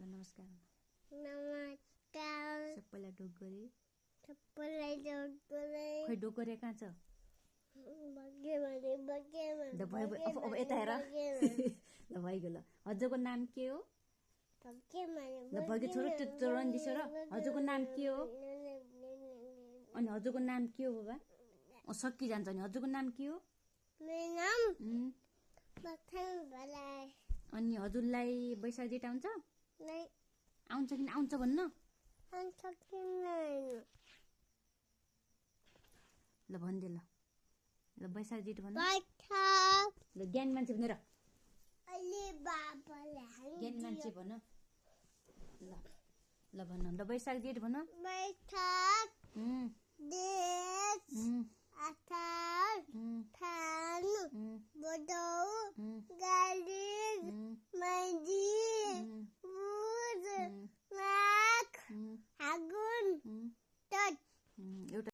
ल नमस्कार नमस्कार सबैलाई डोगरे सबैलाई डोगरे खै डोगरे कहाँ छ बगे भने ल भयो अब यता हेर ल भइगयो ल हजुरको नाम के हो ल भइगयो छोरो त्यो रन्दिसो र हजुरको नाम के हो अनि हजुरको नाम के हो बाबा सकिजान्छ नि हजुरको नाम के हो मेरो नाम लखन भलाई अनि हजुरलाई वैशाख जेठ आउँछ नै आउँछ कि आउँछ भन्न आउँछ कि नै ल भन्दे ल वैशाख जेठ भन्न बैठक ल ज्ञान मान्छे भनेर अहिले बाबाले ज्ञान मान्छे भन ल ल भन्न ल वैशाख जेठ भन बैठक देश आधार थान बडौ गाडी मैजी